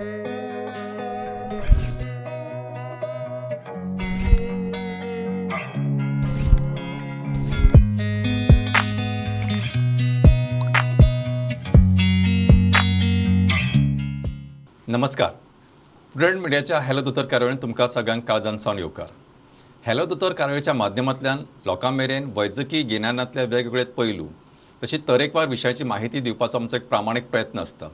नमस्कार, प्रुडंट मिडियाच्या हॅलो दोतोर कार्यावळीन तुमकां सगळ्यांक काळजान सावन येवकार। हॅलो दोतोर कार्यावळीच्या माध्यमांतल्यान लोकां मेरेन वैजकी गिन्यानांतले वेगवेगळे पैलू तशी तरेकवार विशयाची माहिती दिवपाचो आमचो एक प्रामाणीक प्रयत्न आसता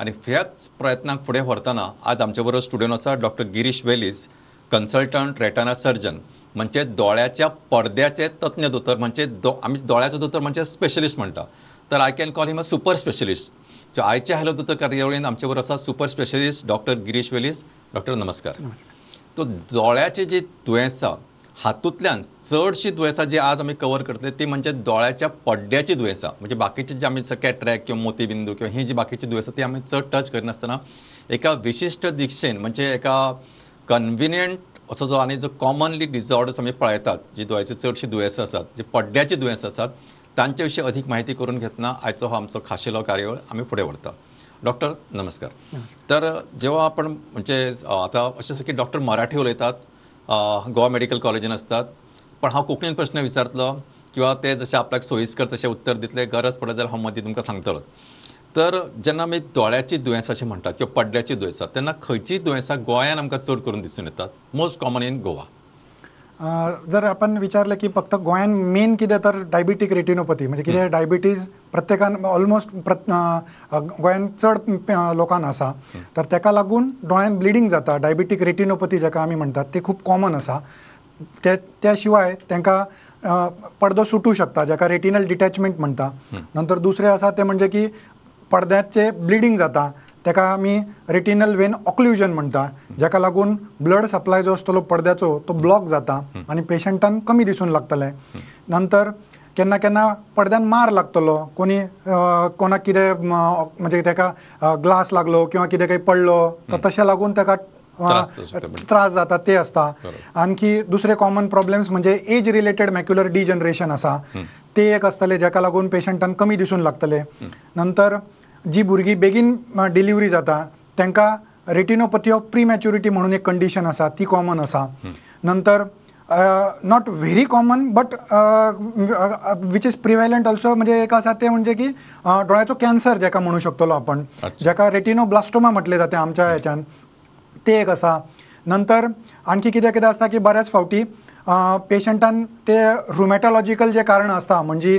आनी ह्याच प्रयत्नाक फुडें व्हरतना आज आमचे बरोबर स्टुडियोन आसा doctor Girish Velis, consultant retina surgeon, म्हणजे दोळ्याच्या पडद्याचे तज्ञ दोतोर, म्हणजे आमी दोळ्याचो दोतोर म्हणजे स्पेशलिस्ट म्हणटा, तर I can call him a super specialist. So आयच्या हॅलो दोतोर कार्यावळीन आमचे बरोबर आसा super specialist doctor Girish Velis. Doctor नमस्कार. तो दोळ्याचे जी दुयेंसां हातूंतल्यान चडशीं दुयेंसां जी आज आमी कवर करतले ती म्हणजे दोळ्याच्या पड्ड्याची दुयेंसां, म्हणजे बाकीची जी आमी कॅट्रॅक्ट किंवा मोतीबिंदू किंवा ही जी बाकीची दुयेंसां ती आमी चड टच करिनासतना एका विशिश्ट दिशेन म्हणजे एका कन्विनियंट असो जो आनी जो कॉमनली डिसऑर्डर्स आमी पळयतात, जी दोळ्याची चडशीं दुयेंसां आसात, जी पड्ड्याची दुयेंसां आसात तांचे विशीं अधिक माहिती करून घेतना आयचो हो आमचो खाशेलो कार्यावळ आमी फुडें व्हरता. डॉक्टर नमस्कार. तर जेव्हा आपण म्हणजे आतां अशें आसा की डॉक्टर मराठी उलयतात, गोवा मेडिकल कॉलेजीन आसतात, पण हांव कोंकणीन प्रश्न विचारतलो किंवा ते जशें आपल्याक सोयीस्कर तशें उत्तर दितले, गरज पडत जाल्यार हांव मदीं तुमकां सांगतलोच. तर जेन्ना आमी दोळ्याची दुयेंसां अशें म्हणटात किंवा पड्ड्याची दुयेंसां, तेन्ना खंयचीं दुयेंसां गोंयान आमकां चड करून दिसून येतात, मोस्ट कॉमन इन गोवा? जर आपण विचारलं की फक्त गोंयान मेन कितें तर डायबिटीक रेटिनोपॅथी, म्हणजे कितें डायबिटीज प्रत्येकान ऑलमोस्ट गोंयान चड लोकांक आसा, तर तेका लागून दोळ्यान ब्लिडींग जाता, डायबिटीक रेटिनोपॅथी जाका आमी म्हणटात ती खूब कॉमन आसा. त्या शिवाय तांकां पडदो सुटू शकता जाका रेटिनल डिटॅचमेंट म्हणटा. नंतर दुसरें आसा तें म्हणजे की पडद्याचे ब्लिडींग जाता तेका आमी रेटिनल वेन ऑक्लुजन म्हणटा, जाका लागून ब्लड सप्लाय जो आसतलो पडद्याचो तो ब्लॉक जाता आनी पेशंटान कमी दिसून लागतलें. नंतर केन्ना केन्ना पडद्यान मार लागतलो, कोणी कोणाक कितें म्हणजे तेका ग्लास लागलो किंवा कितें काही पडलो तर तशें लागून तेका त्रास जाता ते आसता. आणखी दुसरे कॉमन प्रॉब्लेम्स म्हणजे एज रिलेटेड मॅक्युलर डिजनरेशन आसा ते एक आसतलें जाका लागून पेशंटान कमी दिसून लागतलें. नंतर जी भुरगीं बेगीन डिलिव्हरी जाता तांकां रेटिनोपॅथी ऑफ प्रीमॅच्युरिटी म्हणून एक कंडिशन आसा ती कॉमन आसा. नंतर not very common but which is prevalent also, म्हणजे एक आसा तें म्हणजे की दोळ्याचो कॅन्सर जाका म्हणू शकतलो आपण, जाका रेटिनोब्लास्टोमा म्हटलें जाता आमच्या हेच्यान, ते एक आसा. नंतर आणखी कितें कितें आसता की बऱ्याच फावटी पेशंटान ते रुमॅटॉलॉजिकल जे कारण आसता म्हणजे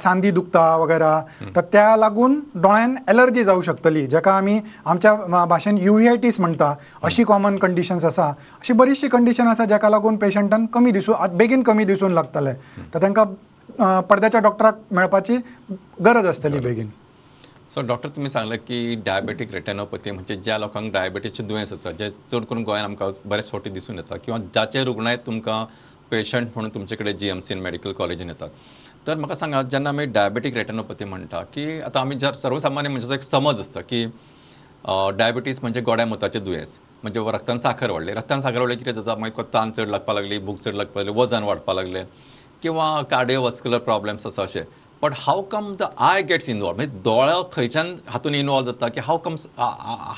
सांदी दुखता वगैरे, तर त्या लागून दोळ्यान एलर्जी जावं शकतली जाका आमी आमच्या भाशेन युव्हीआयटीस म्हणटा, अशी कॉमन कंडिशन्स आसा. अशी बरीचशी कंडिशन आसा जाका लागून पेशंटान कमी दिसूं बेगीन कमी दिसून लागतलें, तर तांकां पडद्याच्या डॉक्टराक मेळपाची गरज आसतली बेगीन. सो डॉक्टर, तुमी सांगलें की डायबेटीक रेटिनोपॅथी म्हणजे ज्या लोकांक डायबिटीजचें दुयेंस आसा, जे चड करून गोंयान आमकां बरेच फावटी दिसून येता किंवा जाचे रुग्णाय तुमकां पेशंट म्हणून तुमचे कडेन जीएमसीन मेडिकल कॉलेजीन येतात, तर म्हाका सांगा जेन्ना आमी डायबेटीक रेटिनोपॅथी म्हणटा की आतां आमी जर सर्वसामान्य मनशाचो एक समज आसता की डायबिटीज म्हणजे गोड्या मुताचें दुयेंस, म्हणजे रक्तान साखर वाडली, रक्तान साखर वाडली कितें जाता, मागीर तान चड लागपाक लागली, भूक चड लागपाक लागली, वजन वाडपाक लागलें किंवा कार्डियोवास्कुलर प्रॉब्लेम्स आसा अशें. But how come the eye gets involve, म्हणजे दोळो खंयच्यान हातून इनवॉल्व जाता की how comes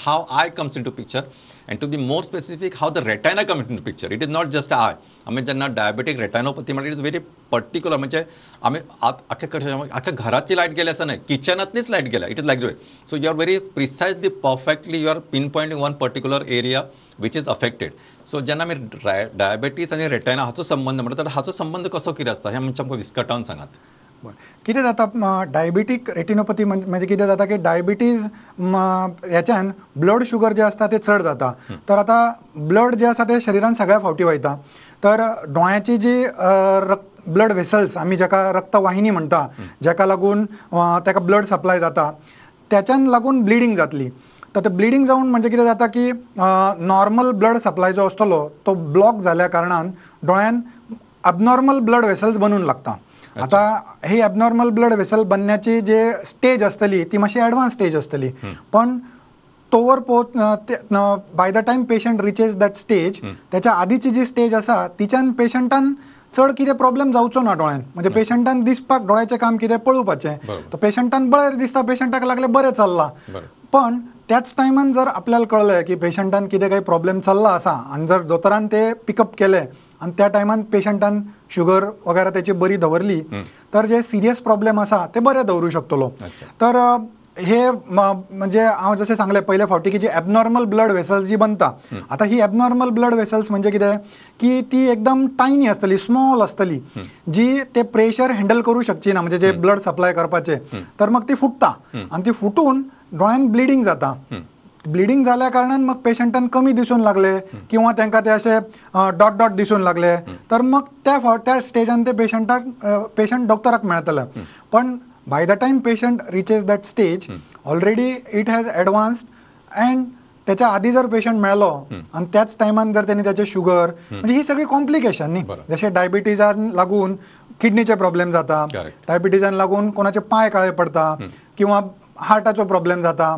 how eye comes into picture, and to be more specific how the retina comes into picture. It is not just eye. आमी जेन्ना diabetic retinopathy म्हणटा it is very particular, म्हणजे आमी आख्या घराची लायट गेली आसा न्हय, किचनांतलीच लायट गेल्या, it is like way. So you are very precisely perfectly you are pin pointing one particular area which is affected. So जेन्ना आमी डायबेटीस आनी रेटिना हाचो संबंद म्हणटा तर हाचो संबंद कसो कितें आसता हें म्हणजे आमकां विस्कटावन सांगात. बरें, कितें जाता डायबिटीक रेटिनोपॅथी म्हणजे कितें जाता की डायबिटीज हेच्यान ब्लड शुगर जे आसता ते चड जाता, तर आतां ब्लड जे आसा ते शरिरान सगळ्या फावटी वयता, तर दोळ्याची जी ब्लड वेसल्स आमी जाका रक्तवाहिनी म्हणटा, जाका लागून ताका ब्लड सप्लाय जाता, त्याच्यान लागून ब्लिडींग जातली. तर ते ब्लिडींग जावन म्हणजे कितें जाता की नॉर्मल ब्लड सप्लाय जो आसतलो तो ब्लॉक जाल्या कारणान दोळ्यान अबनॉर्मल ब्लड वेसल्स बनून लागता. आता ही ॲबनॉर्मल ब्लड वेसल बनण्याची जे स्टेज आसतली ती मातशी ॲडवान्स स्टेज आसतली, पण तोवर by the time patient reaches that stage त्याच्या आधीची जी स्टेज आसा तिच्यान पेशंटान चड कितें प्रॉब्लेम जावचो ना दोळ्यान, म्हणजे पेशंटान दिसपाक दोळ्याचें काम कितें पळोवपाचें, तर पेशंटान बरें दिसता, पेशंटाक लागलें बरें चल्लां, पण त्याच टायमान जर आपल्याला कळलें की पेशंटान कितें काही प्रॉब्लेम चल्ला आसा आनी जर दोतोरान ते पिकअप केले आनी त्या टायमान पेशंटान शुगर वगैरे त्याची बरी दवरली तर जे सिरियस प्रॉब्लेम आसा ते बरे दवरूं शकतलो. तर हे म्हणजे हांव जशें सांगलें पयले फावटी की जी एबनॉर्मल ब्लड वेसल्स जी बनता, आतां ही एबनॉर्मल ब्लड वेसल्स म्हणजे कितें की ती एकदम टायनी आसतली, स्मॉल आसतली, जी ते प्रेशर हँडल करूं शकची ना, म्हणजे जे ब्लड सप्लाय करपाचें, तर मग ती फुट्टा आनी ती फुटून दोळ्यान ब्लिडींग जाता. ब्लिडींग जाल्या कारणान मग पेशंटान कमी दिसून लागले किंवा तांकां ते अशे डॉट डॉट दिसून लागले तर मग त्या फावट त्या स्टेजान ते पेशंटाक पेशंट डॉक्टराक मेळटले. पण by the time patient reaches that stage already it has advanced and त्याच्या आधी जर पेशंट मेळलो आनी त्याच टायमान जर त्यांनी त्याचे शुगर म्हणजे ही सगळी कॉम्प्लिकेशन न्ही, जशें डायबिटीजान लागून किडनीचे प्रॉब्लेम जाता, डायबिटीजान लागून कोणाचे पांय काळे पडता किंवा हार्टाचो प्रॉब्लेम जाता,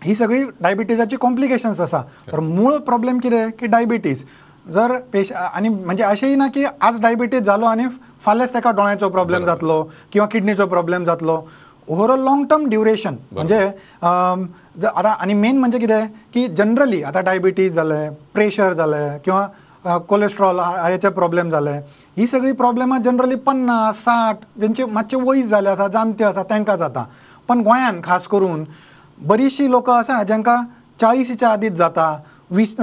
ही सगळी डायबिटीजाची कॉम्प्लिकेशन्स आसा. तर मूळ प्रॉब्लेम कितें की डायबिटीज जर पेश आनी म्हणजे अशेंय ना की आज डायबिटीज जालो आनी फाल्यांच ताका दोळ्यांचो प्रॉब्लेम जातलो किंवा किडनीचो प्रॉब्लेम जातलो. ओवरऑल लॉंग टर्म ड्युरेशन म्हणजे आतां आनी मेन म्हणजे कितें की जनरली आतां डायबिटीज जालें, प्रेशर जालें किंवा कोलेस्ट्रॉल हाचे प्रॉब्लेम जाले, ही सगळीं प्रॉब्लेमां जनरली 50 60 जेंचे मातशे वयस जाले आसा, जाणटे आसा तांकां जाता. पण गोंयांत खास करून बरीचशीं लोकां आसा जांकां 40च्या आदींच जाता, 20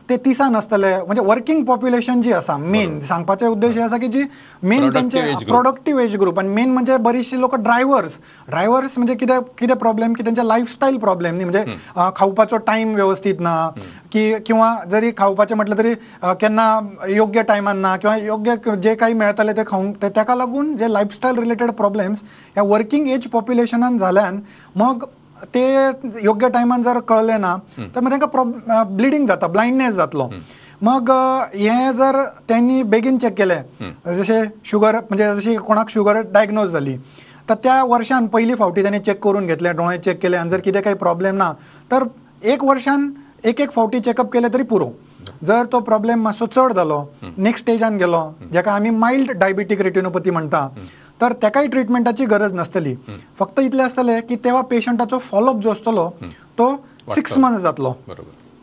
ते 30 आसतले, म्हणजे वर्किंग पॉप्युलेशन जी आसा मेन सांगपाचे उद्देश आसा की जी मेन तेंचे प्रोडक्टीव एज ग्रूप आनी मेन म्हणजे बरीचशीं लोक ड्रायव्हर्स. ड्रायव्हर्स म्हणजे कितें कितें प्रॉब्लेम की तेंचे लायफस्टायल प्रॉब्लेम न्ही, म्हणजे खावपाचो टायम वेवस्थीत ना की किंवा जरी खावपाचें म्हटलें तरी केन्ना योग्य टायमान ना किंवा योग्य जे काही मेळटलें तें खावंक, ताका लागून जे लायफस्टायल रिलेटेड प्रॉब्लेम्स ह्या वर्किंग एज पॉप्युलेशनान जाल्यान मग ते योग्य टायमान जर कळलें ना तर मग तांकां ब्लिडींग जाता, ब्लायंडनेस जातलो. मग हें जर त्यांनी बेगीन चॅक केलें, जशें शुगर म्हणजे जशी कोणाक शुगर डायग्नोज जाली तर त्या वर्षान पयली फावटी त्यांनी चॅक करून घेतलें, दोळे चॅक केले आनी जर कितें काही प्रॉब्लेम ना तर एक वर्षान एक एक फावटी चॅकअप केलें तरी पुरो. जर तो प्रॉब्लेम मातसो चड जालो, नेक्स्ट स्टेजान गेलो जाका आमी मायल्ड डायबिटीक रेटिनोपॅथी म्हणटा, तर ताकाय ट्रिटमेंटाची गरज नासतली. फक्त इतलें आसतलें की तेव्हा पेशंटाचो फॉलोअप जो आसतलो तो 6 मंथ्स जातलो.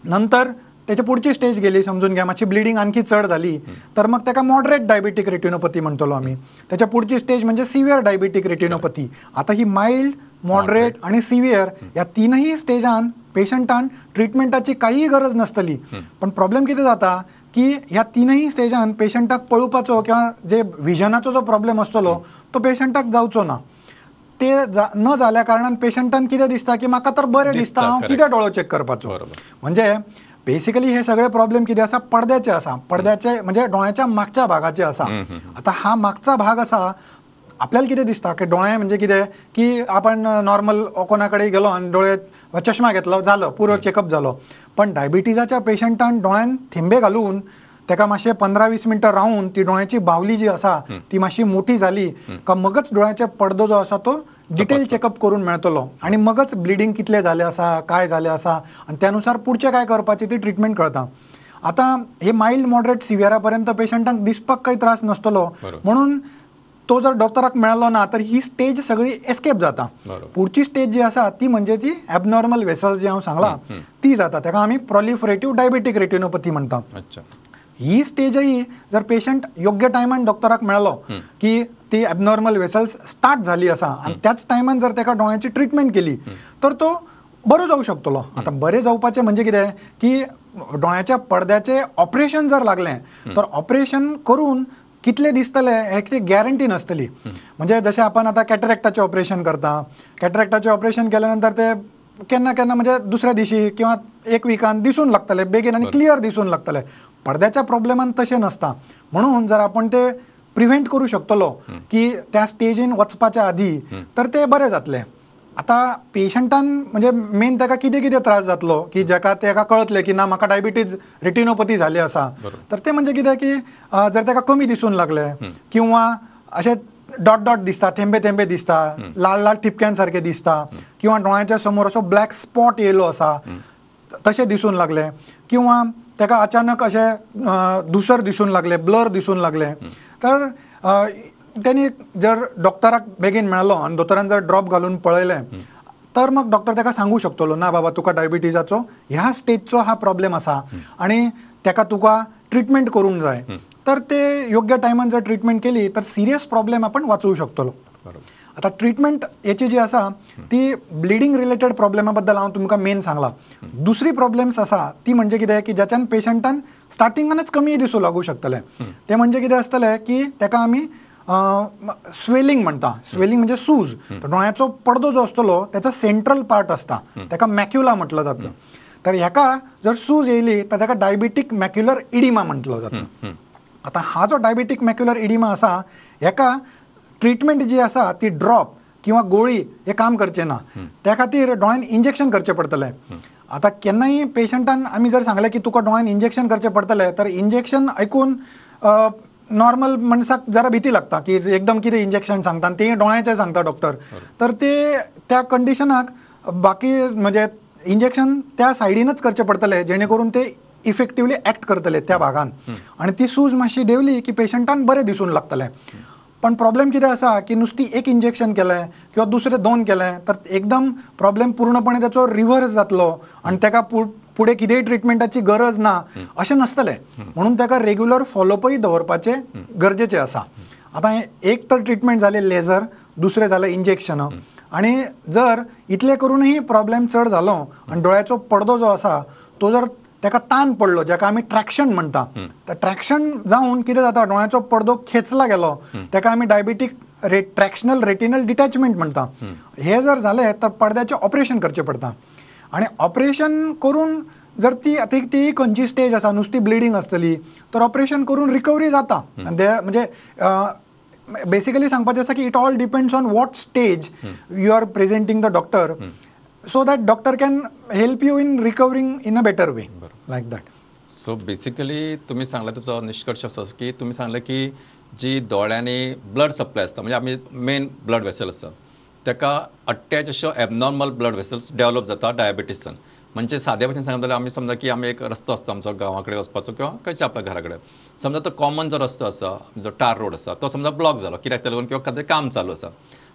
नंतर त्याच्या पुढची स्टेज गेली समजून घ्या, मातशी ब्लिडींग आणखी चड जाली तर मग ताका मॉडरेट डायबिटीक रेटिनोपॅथी म्हणटलो आमी. त्याच्या पुढची स्टेज म्हणजे सिव्हिअर डायबिटीक रेटिनोपॅथी. आता ही मायल्ड, मॉडरेट आणि सिव्हिअर या तीनही स्टेजान पेशंटान ट्रिटमेंटाची काहीय गरज नासतली. पण प्रॉब्लेम कितें जाता की ह्या तीनही स्टेजान पेशंटाक पळोवपाचो किंवा जे विजनाचो जो प्रॉब्लेम आसतलो तो पेशंटाक जावचो ना. ते न जाल्या कारणान पेशंटान कितें दिसता की म्हाका तर बरें दिसता, हांव कितें दोळो चॅक करपाचो. म्हणजे बेसिकली हे सगळे प्रॉब्लेम कितें आसा, पडद्याचे आसा, पडद्याचे म्हणजे दोळ्याच्या मागच्या भागाचे आसा. आतां हा मागचा भाग आसा, आपल्याला कितें दिसता की दोळे म्हणजे कितें की आपण नॉर्मल कोणा कडेन गेलो आनी दोळे चष्मा घेतलो, जालो पुरो चॅकअप जालो. पण डायबिटीजाच्या पेशंटान दोळ्यान थेंबे घालून ताका मातशें 15-20 मिनटां रावून ती दोळ्याची बावली जी आसा ती मातशी मोठी जाली का मगच दोळ्याचे पडदो जो आसा तो डिटेल चॅकअप करून मेळटलो आनी मगच ब्लिडींग कितलें जालें आसा, काय जालें आसा आनी त्यानुसार पुढचें काय करपाचें ती ट्रिटमेंट कळता. आतां हे मायल्ड, मॉडरेट, सिव्हियरा पर्यंत पेशंटाक दिसपाक काही त्रास नसतलो म्हणून तो जर डॉक्टराक मेळलो ना तर ही स्टेज सगळी एस्केप जाता. पुढची स्टेज जी आसा ती म्हणजे ती एबनॉर्मल वेसल्स जी हांव सांगला ती जाता, ताका आमी प्रोलिफरेटीव डायबिटीक रेटिनोपॅथी म्हणटा. ही स्टेजही जर पेशंट योग्य टायमान डॉक्टराक मेळलो की ती एबनॉर्मल वेसल्स स्टार्ट जाली आसा आनी त्याच टायमान जर ताका दोळ्याची ट्रिटमेंट केली तर तो बरो जावं शकतलो. आतां बरें जावपाचें म्हणजे कितें की दोळ्याच्या पडद्याचें ऑपरेशन जर लागलें तर ऑपरेशन करून कितले दिसतले हे कितें गॅरंटी नासतली. म्हणजे जशें आपण आतां कॅटरेक्टाचें ऑपरेशन करता, कॅटरेक्टाचें ऑपरेशन केल्या नंतर ते केन्ना केन्ना म्हणजे दुसऱ्या दिशी किंवा एक विकान दिसून लागतले बेगीन आनी क्लियर दिसून लागतले. पडद्याच्या प्रॉब्लेमान तशें नासता, म्हणून जर आपण ते प्रिव्हेंट करूं शकतलो की त्या स्टेजीन वचपाच्या आदी तर ते बरें जातलें. आतां पेशंटान म्हणजे मेन ताका कितें कितें त्रास जातलो की जाका ताका कळतलें की ना म्हाका डायबिटीज रेटिनोपॅथी जाली आसा, तर ते म्हणजे कितें की जर ताका कमी दिसून लागलें किंवा अशें डॉट डॉट दिसता, थेंबे थेंबे दिसता, लाल लाल ठिपक्यां सारकें दिसता किंवा दोळ्यांच्या समोर असो ब्लॅक स्पॉट येयलो आसा तशें दिसून लागलें किंवा ताका अचानक अशें धुसर दिसून लागलें, ब्लर दिसून लागलें तर त्यांनी जर डॉक्टराक बेगीन मेळलो आनी दोतोरान जर ड्रॉप घालून पळयलें तर मग डॉक्टर ताका सांगू शकतलो ना बाबा तुका डायबिटीजाचो ह्या स्टेजचो हा प्रॉब्लेम आसा आनी ताका तुका ट्रिटमेंट करूंक जाय. तर ते योग्य टायमान जर ट्रिटमेंट केली तर सिरियस प्रॉब्लेम आपण वाचोवंक शकतलो. आतां ट्रिटमेंट हेची जी आसा ती ब्लिडींग रिलेटेड प्रॉब्लेमा बद्दल हांव तुमकां मेन सांगलां. दुसरी प्रॉब्लेम्स आसा ती म्हणजे कितें की ज्याच्यान पेशंटान स्टार्टिंगानच कमी दिसूं लागूं शकतलें. तें म्हणजे कितें आसतलें की ताका आमी स्वेलिंग म्हणटा. स्वेलिंग म्हणजे सूज. दोळ्याचो पडदो जो आसतलो त्याचा सेंट्रल पार्ट आसता ताका मॅक्युला म्हटलं जातं. तर ह्याका जर सूज येयली तर ताका डायबिटीक मॅक्युलर इडिमा म्हटलं जातं. आतां हा जो डायबिटीक मॅक्युलर इडिमा आसा ह्याका ट्रिटमेंट जी आसा ती ड्रॉप किंवा गोळी हे काम करचें ना. त्या खातीर दोळ्यान इंजेक्शन करचें पडटलें. आतां केन्नाय पेशंटान आमी जर सांगलें की तुका दोळ्यान इंजेक्शन करचें पडटलें तर इंजेक्शन आयकून नॉर्मल मनशाक जरा भीती लागता की एकदम कितें इंजेक्शन सांगता आनी तें दोळ्याचें सांगता डॉक्टर. तर ते त्या कंडिशनाक बाकी म्हणजे इंजेक्शन त्या सायडीनच करचें पडटलें जेणे करून ते इफेक्टिवली एक्ट करतले त्या भागान आनी ती सूज मातशी देंवली की पेशंटान बरें दिसून लागतलें. पण प्रॉब्लेम कितें आसा की नुस्ती एक इंजेक्शन केलें किंवा दुसरें दोन केलें तर एकदम प्रॉब्लेम पूर्णपणे ताचो रिवर्स जातलो आनी ताका फुडें कितेंय ट्रिटमेंटाची गरज ना अशें नासतलें. म्हणून ताका रेग्युलर फॉलोअपय दवरपाचें गरजेचें आसा. आतां एक तर ट्रिटमेंट जालें लेजर, दुसरें जालें इंजेक्शनां आनी जर इतलें करूनही प्रॉब्लेम चड जालो आनी दोळ्याचो पडदो जो आसा तो जर ताका ताण पडलो जाका आमी ट्रॅक्शन म्हणटा, तर ट्रॅक्शन जावन कितें जाता दोळ्याचो पडदो खेचला गेलो ताका आमी डायबिटीक ट्रॅक्शनल रेटिनल डिटॅचमेंट म्हणटा. हें जर जालें तर पडद्याचें ऑपरेशन करचें पडटा आनी ऑपरेशन करून जर ती आतां ती खंयची स्टेज आसा नुस्ती ब्लिडींग आसतली तर ऑपरेशन करून रिकवरी जाता. आनी ते म्हणजे बेसिकली सांगपाचें आसा की it all depends on what stage you are presenting the doctor so that doctor can help you in recovering in a better way like that. So basically तुम्ही सांगला त्याचो निष्कर्ष असो की तुम्ही सांगलं की जी दोळ्यांनी ब्लड सप्लाय आसता म्हणजे आमी मेन ब्लड वेसल आसता ताका अटॅच अश्यो एबनॉर्मल ब्लड वेसल्स डेवलप जाता डायबिटीसान. म्हणजे साद्या भाशेन सांगता जाल्यार आमी समजा की आमी एक रस्तो आसता आमचो गांवा कडेन वचपाचो किंवा खंयच्या आपल्या घरा कडेन समजा तो कॉमन जो रस्तो आसा जो टार रोड आसा तो समजा ब्लॉक जालो कित्याक लागून किंवा खंय काम चालू आसा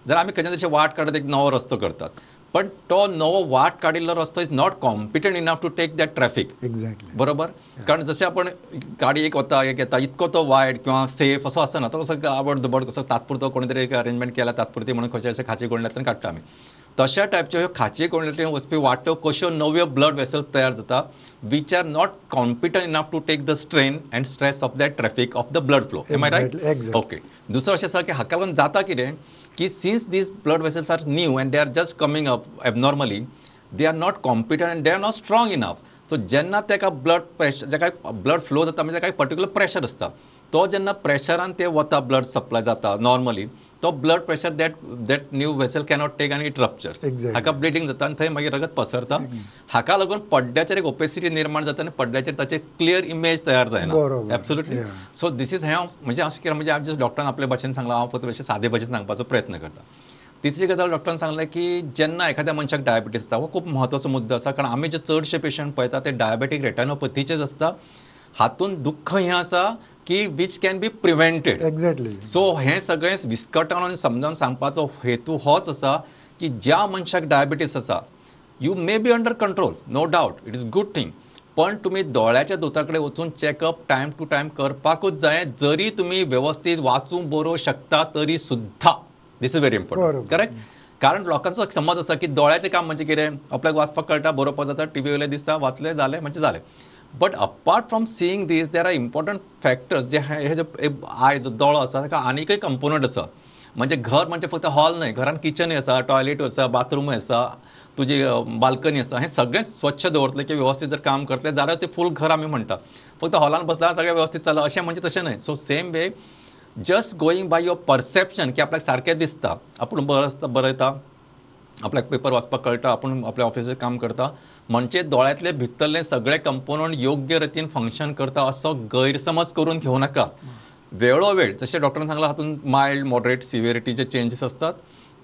जर आमी खंयच्या तशें वाट काडत एक नवो रस्तो करतात पण तो नवो वाट काडिल्लो रस्तो is not competent enough to take that traffic. Exactly बरोबर. कारण जशें आपण गाडी एक वता एक येता इतको तो वायड किंवा सेफ असो आसना तो कसो आवड दुबड कसो तात्पुरतो कोणी तरी एक अरेंजमेंट केला तात्पुरती म्हणून खंयच्या अशें खाची कोंडल्यांतल्यान काडटा आमी. तशा टायपच्यो ह्यो खाची कोंडल्यांतल्यान वचपी वाटो कश्यो नव्यो ब्लड वेसल तयार जाता which are not competent enough to take the strain and stress of that traffic of the blood flow. Am I right? Okay. दुसरें अशें आसा की हाका लागून जाता कितें की since these blood vessels are new and they are just coming up abnormally, they are not competent and they are not strong enough. So जेन्ना ताका ब्लड प्रेशर जाका ब्लड फ्लो जाता म्हणजे ताका एक पर्टिक्युलर प्रेशर आसता तो जेन्ना प्रेशरान ते वता ब्लड सप्लाय जाता नॉर्मली तो blood pressure that that new vessel cannot take आनी it ruptures. हाका ब्लिडींग जाता आनी थंय मागीर रगत पसरता. हाका लागून पड्ड्याचेर एक ओपेसिटी निर्माण जाता आनी पड्ड्याचेर ताचे क्लियर इमेज तयार जायना. एब्सोल्युटली. सो this is हें हांव म्हणजे अशें कितें म्हणजे हांव डॉक्टरान आपले भाशेन सांगलां हांव फक्त अशें सादे भाशेन सांगपाचो प्रयत्न करता. तिसरी गजाल डॉक्टरान सांगलें की जेन्ना एखाद्या मनशाक डायबिटीस आसता हो खूब म्हत्वाचो मुद्दो आसा कारण आमी जे चडशे पेशंट पळयता ते डायबेटीक रेटिनोपथीचेच आसता. हातूंत दुख्ख हें आसा की which can be prevented. Exactly. So हें सगळें विस्कटावन आनी समजावन सांगपाचो हेतू होच आसा की ज्या मनशाक डायबिटीस आसा you may be under control no doubt it is good thing पण तुमी दोळ्याच्या दोतोरा कडेन वचून चॅकअप टायम टू टायम करपाकूच जाय जरी तुमी वेवस्थीत वाचूं बरोवंक शकता तरी सुद्दां. This is very important. Correct. कारण लोकांचो एक समज आसा की दोळ्याचें काम म्हणजे कितें आपल्याक वाचपाक कळटा बरोवपाक जाता टिवी वयल्यान दिसता वाचलें जालें म्हणजे जालें. But apart from seeing this there are important factors जे हे जे I जो दोळो आसा ताका आनीकय कंपोनंट आसा. म्हणजे घर म्हणजे फक्त हॉल न्हय घरान किचनय आसा टॉयलेटूय आसा बाथरूमय आसा तुजी बाल्कनी आसा हें सगळें स्वच्छ दवरतलें की वेवस्थीत जर काम करतलें जाल्यार तें फूल घर आमी म्हणटा. फक्त हॉलान बसला सगळें वेवस्थीत चल्लां अशें म्हणजे तशें न्हय. So same way just going by your perception की आपल्याक सारकें दिसता आपूण बरयता आपल्याक पेपर वाचपाक कळटा आपूण आपल्या ऑफिसाचें काम करता म्हणजे दोळ्यांतले भितरले सगळे कंपोनंट योग्य रितीन फंक्शन करता असो गैरसमज करून घेवं नाका. वेळोवेळ जशें डॉक्टरान सांगलां हातूंत मायल्ड मॉडरेट सिवियरिटीचे चेंजीस आसतात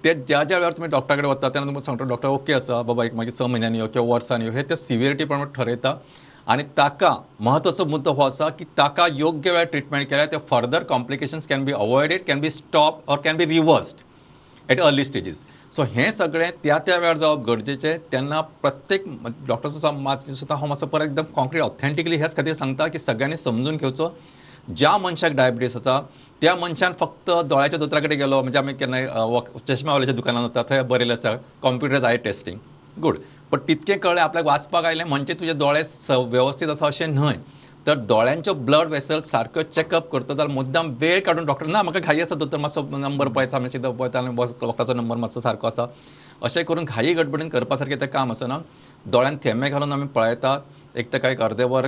ते ज्या ज्या वेळार तुमी डॉक्टरा कडेन वता तेन्ना तुमकां सांगता डॉक्टर ओके आसा बाबा एक मागीर 6 म्हयन्यांनी यो किंवा वर्सांनी यो हे ते सिवियरिटी प्रमाणे ठरयता आनी ताका म्हत्वाचो मुद्दो हो आसा की ताका योग्य वेळार ट्रिटमेंट केल्यार ते further complications can be avoided, can be stop or can be reversed at early stages. So हें सगळें त्या त्या वेळार जावप गरजेचें. तेन्ना प्रत्येक डॉक्टरचो सुद्दां हांव मातसो परत एकदम कॉन्क्रीट ऑथेंटिकली ह्याच खातीर सांगता की सगळ्यांनी समजून घेवचो. ज्या मनशाक डायबिटीस आसा त्या मनशान फक्त दोळ्याच्या दोतोरा कडेन गेलो म्हणजे आमी केन्नाय चश्मावाल्याच्या दुकानान वता थंय बरयलें आसा कॉम्प्युटरायज I testing, good, पण तितकें कळ्ळें आपल्याक वाचपाक आयलें म्हणजे तुजे दोळे वेवस्थीत आसा अशें न्हय. तर दोळ्यांच्यो ब्लड वेसल सारक्यो चॅकअप करता जाल्यार मुद्दाम वेळ काडून डॉक्टर ना म्हाका घाई आसा दोतोर मातसो नंबर पळयता मातशें पळयता आनी वखदाचो नंबर मातसो सारको आसा अशें करून घाई गडबडीन करपा सारकें तें काम आसना. दोळ्यान थेंबे घालून आमी पळयतात, एक ताका एक अर्दें वर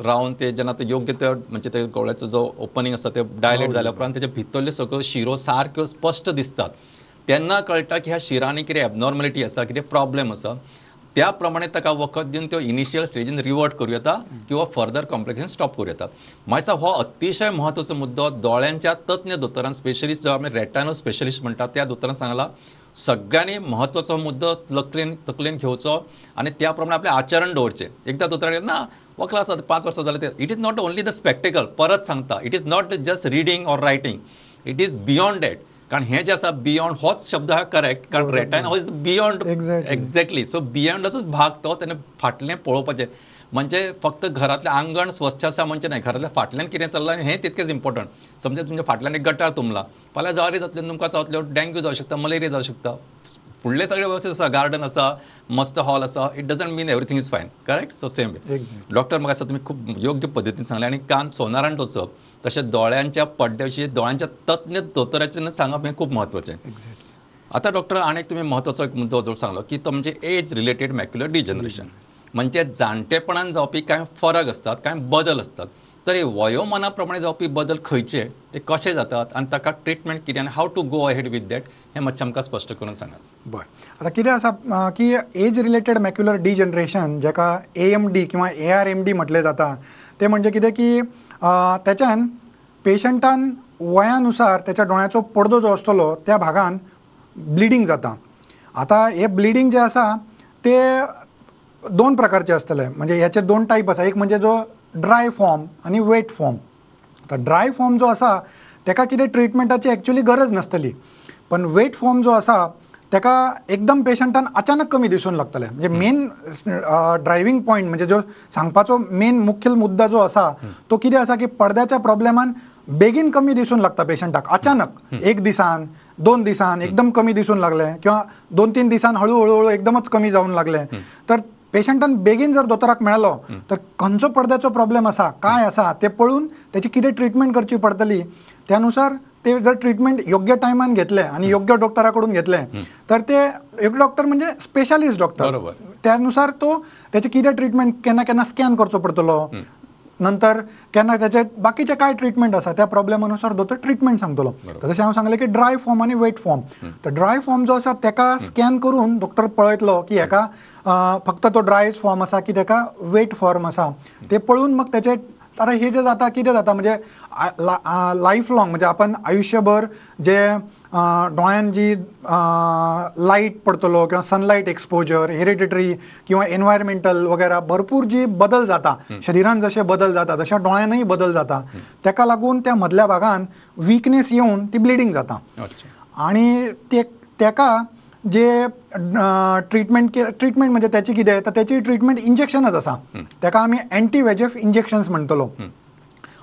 रावन ते जेन्ना ते योग्य ते म्हणजे ते गोळ्याचो जो ओपनिंग आसता ते डायलेट जाल्या उपरांत तेच्या भितरल्यो सगळ्यो शिरो सारक्यो स्पश्ट दिसतात तेन्ना कळटा की ह्या शिरांनी कितें एबनॉर्मलिटी आसा, कितें प्रॉब्लेम आसा. त्या प्रमाणे ताका वखद दिवन त्यो इनिशियल स्टेजीन रिवर्ट करूं येता किंवा फर्दर कॉम्प्लिकेशन स्टॉप करूं येता. म्हाका हो अतिशय म्हत्वाचो मुद्दो दोळ्यांच्या तज्ञ दोतोरान, स्पेशलिस्ट जो आमी रेटायनो स्पेशलिस्ट म्हणटा त्या दोतोरान सांगला सगळ्यांनी म्हत्वाचो मुद्दो तकलेन घेवचो आनी त्या प्रमाणे आपलें आचरण दवरचें. एकदां दोतोरा ना वखलां आसा 5 वर्सां जालें ते, it is not only the spectacle, परत सांगता, it is not just reading or writing, it is beyond that. कारण हें जें आसा बियोंड होच शब्द हा करेक्ट, कारण रेटायना is beyond exactly. So beyond असोच भाग तो तेणें फाटलें पळोवपाचें म्हणजे फक्त घरांतलें आंगण स्वच्छ आसा म्हणजे न्हय, घरांतल्या फाटल्यान कितें चल्लां हें तितकेंच इम्पॉर्टंट. समजा तुमच्या फाटल्यान एक गटार तुमला फाल्यां जळारी जातली, तुमकां चावतल्यो, डेंग्यू जावं शकता, मलेरिया जावं शकता. फुडलें सगळें वेवस्थीत आसा, गार्डन आसा, मस्त हॉल आसा, it doesn't mean everything is fine, correct. So same way doctor म्हाका दिसता तुमी खूब योग्य पद्दतीन सांगलें. आनी कान सोनारान टोचप तशें दोळ्यांच्या पड्ड्या विशीं दोळ्यांच्या तज्ञ दोतोराचें सांगप हें खूब म्हत्वाचें. आतां डॉक्टर आनी एक तुमी म्हत्वाचो एक मुद्दो जो सांगलो की तो म्हणजे एज रिलेटेड मॅक्युलर डिजनरेशन, म्हणजे जाणटेपणान जावपी कांय फरक आसतात, कांय बदल आसतात. तर हे वयोमाना प्रमाणे जावपी बदल खंयचे, ते कशे जातात आनी ताका ट्रिटमेंट कितें आनी how to go ahead with that हें मातशें आमकां स्पश्ट करून सांगात. बरें, आतां कितें आसा की एज रिलेटेड मॅक्युलर डिजनरेशन जाका AMD किंवा ARMD म्हटलें जाता तें म्हणजे कितें की तेच्यान पेशंटान वयानुसार तेच्या दोळ्याचो पडदो जो आसतलो त्या भागान ब्लिडींग जाता. आतां हें ब्लिडींग जें आसा तें दोन प्रकारचे आसतले, म्हणजे हेचे दोन टायप आसा, एक म्हणजे जो ड्राय फॉर्म आनी वेट फॉर्म. आतां ड्राय फॉर्म जो आसा तेका कितें ट्रिटमेंटाची एक्चुअली गरज नासतली, पण वेट फॉर्म जो आसा तेका एकदम पेशंटान अचानक कमी दिसून लागतलें. म्हणजे मेन ड्रायव्हींग पॉयंट म्हणजे जो सांगपाचो मेन मुखेल मुद्दा जो आसा तो कितें आसा की पडद्याच्या प्रॉब्लेमान बेगीन कमी दिसून लागता पेशंटाक, अचानक एक दिसान 2 दिसान एकदम कमी दिसून लागलें किंवा 2-3 दिसान हळू हळू हळू एकदमच कमी जावन लागलें तर पेशंटान बेगीन जर दोतोराक मेळ्ळो तर खंयचो पडद्याचो प्रॉब्लेम आसा काय आसा ते पळोवन तेची कितें ट्रिटमेंट करची पडटली त्यानुसार ते जर ट्रिटमेंट योग्य टायमान घेतले आनी योग्य डॉक्टरा कडून घेतले तर ते एक डॉक्टर म्हणजे स्पेशलिस्ट डॉक्टर, त्यानुसार तो तेचे कितें ट्रिटमेंट केन्ना केन्ना स्कॅन करचो पडटलो, नंतर केन्ना तेचे बाकीचे काय ट्रिटमेंट आसा त्या प्रॉब्लेमानुसार दोतोर ट्रिटमेंट सांगतलो. तशें हांव सांगलें की ड्राय फॉर्म आनी वेट फॉर्म, तर ड्राय फॉर्म जो आसा तेका स्कॅन करून डॉक्टर पळयतलो की हेका फक्त तो ड्राय फॉर्म आसा की तेका वेट फॉर्म आसा ते पळोवन मग तेचे. आतां हे जे जाता कितें जाता म्हणजे लायफ लॉंग म्हणजे आपण आयुष्यभर जे दोळ्यान जी लायट पडतलो किंवा सनलायट एक्सपोजर, हेरिडिटरी किंवा एनवायरमेंटल वगैरे भरपूर जी बदल जाता शरीरान जशे बदल जाता तशे दोळ्यानूय बदल जाता, तेका लागून त्या मदल्या भागान विकनेस येवन ती ब्लिडींग जाता आनी ते तेका जे ट्रिटमेंट ट्रिटमेंट म्हणजे त्याची कितें तर त्याची ट्रिटमेंट इंजेक्शनच आसा, तेका आमी एंटी वेजेफ इंजेक्शन्स म्हणटलो.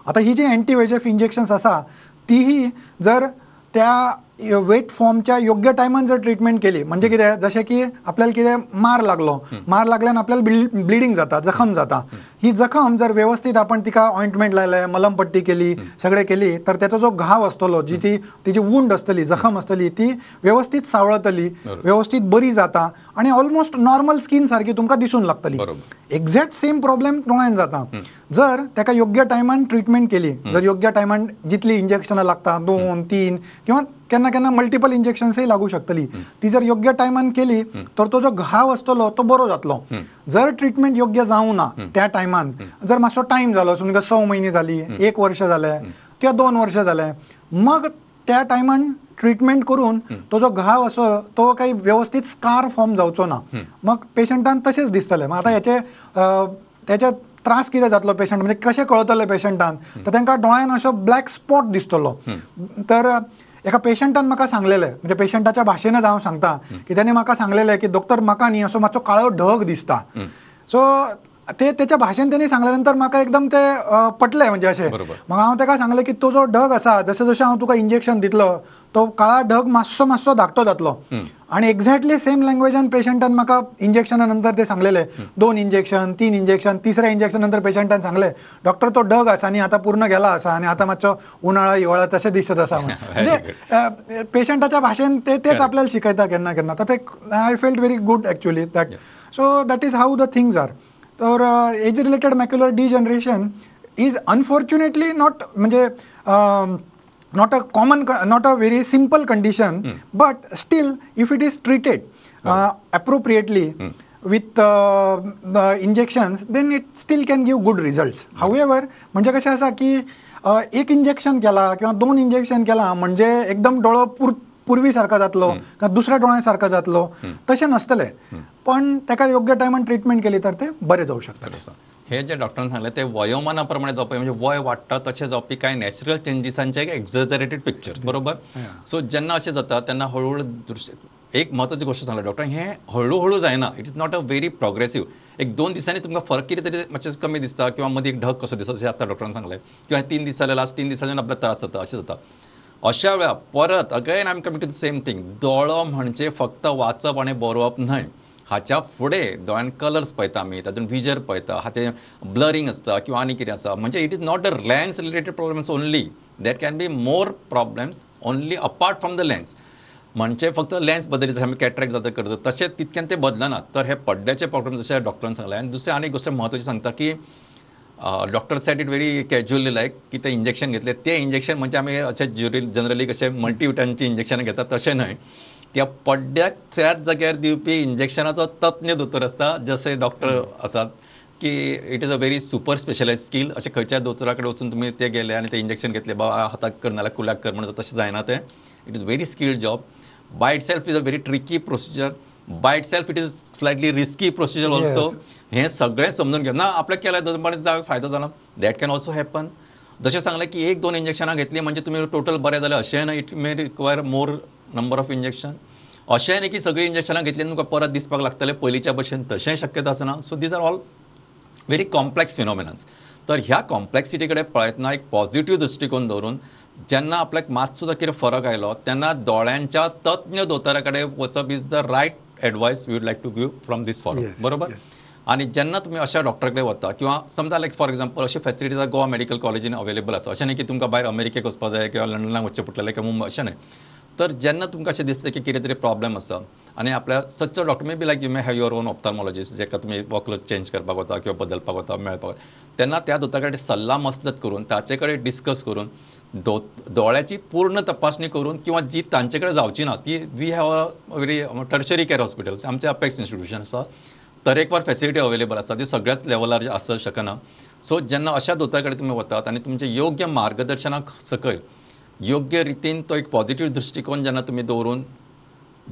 आतां ही जी एंटी वेजेफ इंजेक्शन्स आसा ती ही जर त्या वेट फॉर्मच्या योग्य टायमान जर ट्रिटमेंट केली म्हणजे कितें जशें की आपल्याला कितें मार लागलो, मार लागल्यान आपल्याला ब्लिडींग जाता, जखम जाता, ही जखम जर व्यवस्थित आपण तिका ऑइंटमेंट लायलें, मलमपट्टी केली, सगळें केली तर त्याचो जो घाव आसतलो, जी ती तिची वुंड आसतली, जखम आसतली ती व्यवस्थित सावळतली, व्यवस्थित बरी जाता आनी ऑलमोस्ट नॉर्मल स्कीन सारकी तुमकां दिसून लागतली. एक्झॅक्ट सेम प्रॉब्लेम दोळ्यान जाता जर तेका योग्य टायमान ट्रिटमेंट केली, जर योग्य टायमान जितली इंजेक्शनां लागता 2-3 किंवा केन्ना केन्ना मल्टिपल इंजेक्शन्सय लागू शकतली, ती जर योग्य टायमान केली तर तो जो घाव आसतलो तो बरो जातलो. जर ट्रिटमेंट योग्य जावं ना त्या टायमान, जर मातसो टायम जालो, समजा 6 म्हयने जाली, 1 वर्ष जालें किंवा 2 वर्ष जालें, मग त्या टायमान ट्रिटमेंट करून तो जो घाव आसो तो काही व्यवस्थित स्कार फॉर्म जावचो ना, मग पेशंटान तशेंच दिसतलें. मग आतां हेचे तेचे त्रास कितें जातलो पेशंट म्हणजे कशें कळतलें पेशंटान तर तांकां दोळ्यान असो ब्लॅक स्पॉट दिसतलो. तर एका पेशंटान म्हाका सांगलेलें, म्हणजे पेशंटाच्या भाशेनच हांव सांगता की तेणें म्हाका सांगलेलें की दोक्तर म्हाका न्ही असो मातसो काळो ढग दिसता. सो ते तेच्या भाशेन तेणी सांगल्या नंतर म्हाका एकदम ते पटलें, म्हणजे अशें. मग हांव ताका सांगलें की तो जो ढग आसा, जशें जशें हांव तुका इंजेक्शन दितलो तो काळा ढग मातसो मातसो धाकटो जातलो. आनी एक्झॅक्टली सेम लँग्वेजान पेशंटान म्हाका इंजेक्शना नंतर ते सांगलेले, 2 इंजेक्शन 3 इंजेक्शन, तिसऱ्या इंजेक्शन नंतर पेशंटान सांगलें डॉक्टर तो ढग आसा आनी आतां पूर्ण गेला आसा आनी आतां मातसो उनाळा हिवाळा तशें दिसत आसा. म्हणजे पेशंटाच्या भाशेन ते तेच आपल्याला शिकयता केन्ना केन्ना. तर ते I felt very good actually that. So that is how the things are. तर age related macular degeneration is unfortunately not, म्हणजे not a common, not a very simple condition, but still if it is treated appropriately with the injections, then it still can give good results. However, म्हणजे कशें आसा की एक injection केला किंवा 2 injection केला म्हणजे एकदम दोळो पूर्वी सारको जातलो किंवा दुसऱ्या दोळ्या सारको जातलो तशें नासतलें, पण ताका योग्य टायमान ट्रिटमेंट केली तर ते बरें जावं शकता. हे जे डॉक्टरान सांगलें ते वयोमाना प्रमाणे जावपी, म्हणजे वय वाडटा तशें जावपी कांय नॅचरल चेंजीसांचे एक एक्झॅजरेटेड पिक्चर, बरोबर. सो जेन्ना अशें जाता तेन्ना हळूहळू दृश्य, एक म्हत्वाची गोश्ट सांगल्या डॉक्टर, हें हळूहळू जायना, it is not a very progressive. एक 2 दिसांनी तुमकां फरक कितें तरी मातशें कमी दिसता किंवा मदीं एक ढग कसो दिसता तशें आतां डॉक्टरान सांगलें, किंवा 3 दीस जाले, लास्ट 3 दिसांनी आपल्याक त्रास जाता, अशें जाता. अशा वेळार परत again I am coming to the same thing, दोळो म्हणजे फक्त वाचप आनी बरोवप न्हय, हाच्या फुडें दोळ्यान कलर्स पळयता आमी, तातूंत विजर पळयता, हाचें ब्लरींग आसता किंवा आनी कितें आसा. म्हणजे it is not a lens related problems only, that can be more problems only apart from the lens. म्हणजे फक्त लेन्स बदली जशें आमी कॅट्रॅक्ट जाता करता तशें तितक्यान ते बदलना. तर हे पड्ड्याचे प्रॉब्लम जशें डॉक्टरान सांगलें. आनी दुसरें आनी एक गोश्ट म्हत्वाची सांगता की doctor said it very casually like की ते इंजेक्शन घेतले, ते इंजेक्शन म्हणजे आमी अशें जनरली कशें मल्टीविटामिनचें इंजेक्शन घेतात तशें न्हय, त्या पड्ड्याक त्याच जाग्यार दिवपी इंजेक्शनाचो तज्ञ दोतोर आसता, जशे डॉक्टर आसात की it is a very super specialise skill. अशें खंयच्याय दोतोरा कडेन वचून तुमी ते गेले आनी ते इंजेक्शन घेतले, बाबा हाताक कर नाल्यार कुल्याक कर म्हणून तशें जायना तें. It is very skilled job by itself, is a very tricky procedure by itself, it is slightly risky procedure also. हें सगळें समजून घेवन ना आपल्याक केल्यार दोन फायदो जाला, that can also happen. जशें सांगलें की 1-2 इंजेक्शनां घेतलीं म्हणजे तुमी टोटल बरें जालें अशें ना, it may require more number of injection. अशें न्ही की सगळीं इंजेक्शनां घेतलीं तुमकां परत दिसपाक लागतलें पयलींच्या भशेन, तशेंय शक्यता आसना. So these are all very complex phenomenons. तर ह्या कॉम्प्लेक्सिटी कडेन पळयतना एक पॉझिटिव्ह दृश्टिकोन दवरून जेन्ना आपल्याक मातसो कितें फरक आयलो तेन्ना दोळ्यांच्या तज्ञ दोतोरा कडेन वचप is the right advice we would like to give from this forum, बरोबर. आनी जेन्ना तुमी अशा डॉक्टरा कडेन वता किंवा समजा लायक फॉर एग्जाम्पल अशी फॅसिलिटीज गोवा मेडिकल कॉलेजीन अवेलेबल आसा, अशें न्ही की तुमकां भायर अमेरिकेक वचपाक जाय किंवा लंडनाक वचचें पडटलें किंवा मुंबय, अशें न्हय. तर जेन्ना तुमकां अशें दिसलें की कितें तरी प्रॉब्लम आसा आनी आपल्या सच्चो doctor may be like you may have your own ophthalmologist जेका तुमी वक्ल चेंज करपाक वता किंवा बदलपाक वता मेळपाक वता, तेन्ना त्या दोतोरा कडेन सल्ला मसलत करून ताचे कडेन डिस्कस करून दोळ्याची पूर्ण तपासणी करून किंवा जी तांचे कडेन जावची ना ती we have a very tertiary care hospital, आमचे अपेक्स इन्स्टिट्यूशन आसा, तरेकवार फॅसिलिटी अवेलेबल आसता, ती सगळ्याच लेवलार आसूंक शकना. सो जेन्ना अशा दोतोरा कडेन तुमी वतात आनी तुमचें योग्य मार्गदर्शनाक सकयल योग्य रितीन तो एक पॉझिटिव्ह दृश्टिकोन जेन्ना तुमी दवरून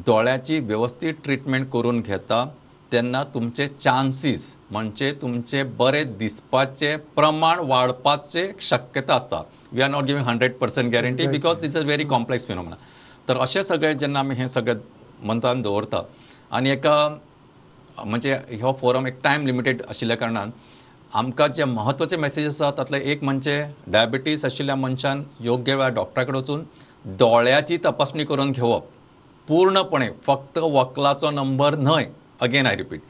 दोळ्याची वेवस्थीत ट्रिटमेंट करून घेता तेन्ना तुमचे चान्सीस म्हणजे तुमचे बरे दिसपाचें प्रमाण वाडपाचें शक्यता आसता. We are not giving 100% guarantee because it's a very complex phenomena. तर अशें सगळें जेन्ना आमी हें सगळें मनान दवरता आनी एका म्हणजे हो फोरम एक टायम लिमिटेड आशिल्ल्या कारणान आमकां जे म्हत्वाचे मॅसेज आसा तातले एक म्हणजे डायबिटीज आशिल्ल्या मनशान योग्य वेळार डॉक्टरा कडेन वचून दोळ्याची तपासणी करून घेवप पूर्णपणे, फक्त वक्लाचो नंबर न्हय, अगेन I repeat.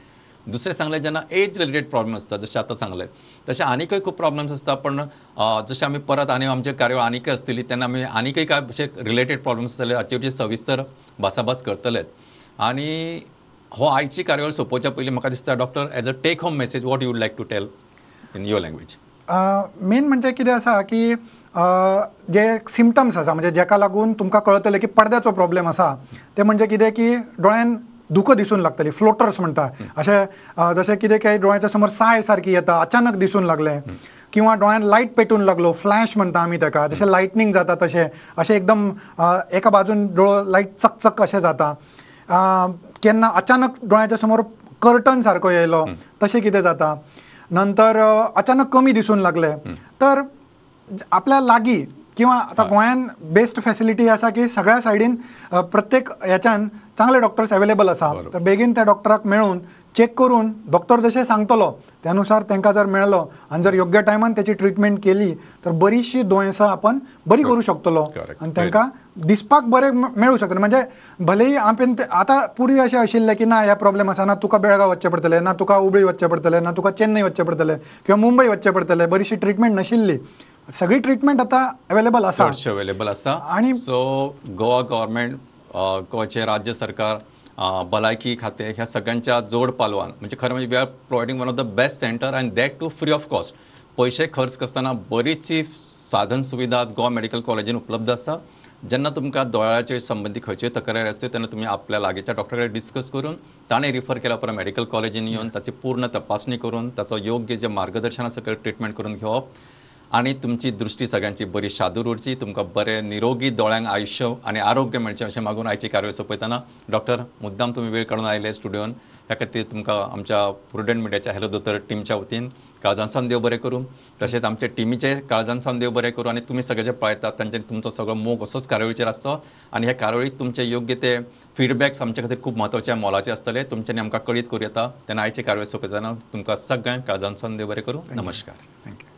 दुसरें सांगलें जेन्ना एज रिलेटेड प्रॉब्लम आसता जशें आतां सांगलें तशें आनीकय खूब प्रॉब्लम्स आसता, पण जशें आमी परत आनी आमचे कार्यावळ आनीकय आसतली तेन्ना आमी आनीकय कांय अशे रिलेटेड प्रॉब्लम्स आसतले हाचेर सविस्तर भासाभास करतलेच. आनी हो आयची कार्यावळ सोंपोवच्या पयलीं म्हाका दिसता doctor as a take home message what you would like to tell in your language. Main म्हणजे कितें आसा की जे सिमटम्स आसा म्हणजे जेका लागून तुमकां कळतलें की पडद्याचो प्रॉब्लेम आसा ते म्हणजे कितें की दोळ्यान दुखो दिसून लागतली, फ्लोटर्स म्हणटा अशें, जशें कितें काय दोळ्याच्या समोर साय सारकी येता अचानक दिसून लागलें, किंवा दोळ्यान लायट पेटून लागलो, फ्लॅश म्हणटा आमी ताका, जशें लायटनींग जाता तशें अशें एकदम एका बाजून दोळो लायट चकचक अशें जाता, केन्ना अचानक दोळ्याच्या समोर कर्टन सारको येयलो तशें कितें जाता, नंतर अचानक कमी दिसून लागलें तर आपल्या लागीं किंवा आतां गोंयान बेस्ट फॅसिलिटी आसा की सगळ्या सायडीन प्रत्येक हेच्यान चांगले डॉक्टर्स अवेलेबल आसा. तर बेगीन त्या डॉक्टराक मेळून चॅक करून डॉक्टर जशें सांगतलो त्यानुसार तांकां जर मेळ्ळो आनी जर योग्य टायमान त्याची ट्रिटमेंट केली तर बरीचशी दुयेंसां आपण बरी करूं शकतलो आनी तांकां दिसपाक बरें मेळूं शकतलें. म्हणजे भलेही आपण आतां पूर्वी अशें आशिल्लें की ना ह्या प्रॉब्लेम आसा, ना तुका बेळगांव वचचें पडटलें, ना तुका हुबळी वचचें पडटलें, ना तुका चेन्नई वचचें पडटलें किंवा मुंबय वचचें पडटलें. बरीचशी ट्रिटमेंट नाशिल्ली. सगळी ट्रिटमेंट आतां अवेलेबल आसा, चडशे अवेलेबल आसा. आनी सो गोवा गव्हर्मेंट, गोवाचें राज्य सरकार, भलायकी खातें ह्या सगळ्यांच्या जोड पालवान म्हणजे खरें म्हणजे we are providing one of the best centre and that too free of cost. पयशे खर्च करतना बरीचशी साधन सुविधा आज गोवा मेडिकल कॉलेजीन उपलब्ध आसा. जेन्ना तुमकां दोळ्याचे संबंदी खंयच्योय तक्रारी आसत्यो तेन्ना तुमी आपल्या लागींच्या डॉक्टरा कडेन डिस्कस करून ताणें रिफर केल्या उपरांत मेडिकल कॉलेजीन येवन ताची पूर्ण तपासणी करून ताचो योग्य जें मार्गदर्शन आसा ट्रिटमेंट करून घेवप आनी तुमची दृश्टी सगळ्यांची बरी शादूर उरची, तुमकां बरें निरोगी दोळ्यांक आयुश्य आनी आरोग्य मेळचें अशें मागून आयची कार्यावळ सोंपयतना डॉक्टर मुद्दाम तुमी वेळ काडून आयले स्टुडियोन, ह्या खातीर तुमकां आमच्या प्रुडंट मिडियाच्या हॅलो दोतोर टिमच्या वतीन काळजांसान देव बरें करूं, तशेंच आमच्या टिमीचे काळजांसान देव बरें करूं आनी तुमी सगळे जे पळयतात तांचे तुमचो सगळो मोग असोच कार्यावळीचेर आसचो आनी ह्या कार्यावळीक तुमचे योग्य ते फिडबॅक्स आमच्या खातीर खूब म्हत्वाचे मोलाचे आसतले, तुमच्यांनी आमकां कळीत करूं येता. तेन्ना आयची कार्यावळ सोंपयतना तुमकां सगळ्यांक काळजांसान देव बरें करूं. नमस्कार. Thank you.